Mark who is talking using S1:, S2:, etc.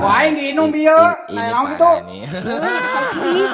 S1: Ku aing diinum bieu.
S2: Ini
S1: Nah, naon
S2: parah
S1: kitu?
S2: nih.
S3: Cai sirih.